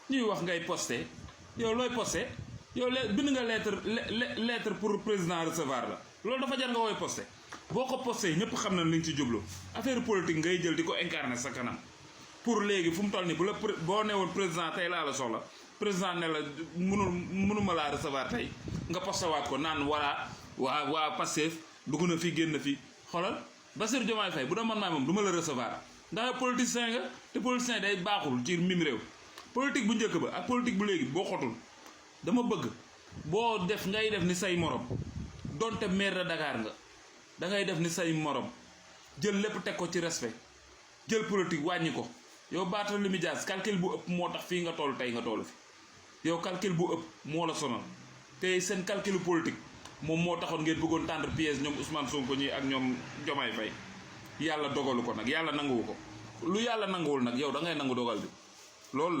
ñuy wax ngay posté yow looy posté yow bind nga lettre pour président recevoir la loolu dafa jar nga koy posté boo ko posté ñëpp xam na li nga ci jublu affaire politique ngay jël di ko incarner sa kanam pour léegi fu mu toll nii bu la boo newoon président tey laa la soxla président ne la mënuma laa recevoir tey nga posté waat ko naan voilà waa Pastef dugg na fi génn fi xoolal Bassirou Diomaye Faye bu doon man maay moom du ma la recevoir ndax politicien nga te politicien day baaxul ci mim réew politique bu njëkk ba ak politique bu léegi boo xotul dama bëgg boo ngay def ni say morom donte maire de Dakar nga da ngay def ni say morom jël lépp teg ko ci respect jël politique wàññi ko yow Barthélémy Dias calcul bu ëpp moo tax fii nga toll tey nga toll fi yow calcul bu ëpp moo la sonal te seen calcul politique moom moo taxoon ngeen bëggoon tendre piège ñoom Ousmane Sonko ñi ak ñoom Diomaye Faye yàlla dogalu ko nag yàlla nanguwu ko lu yàlla nanguwul nag yow da ngay nangu dogal bi loolu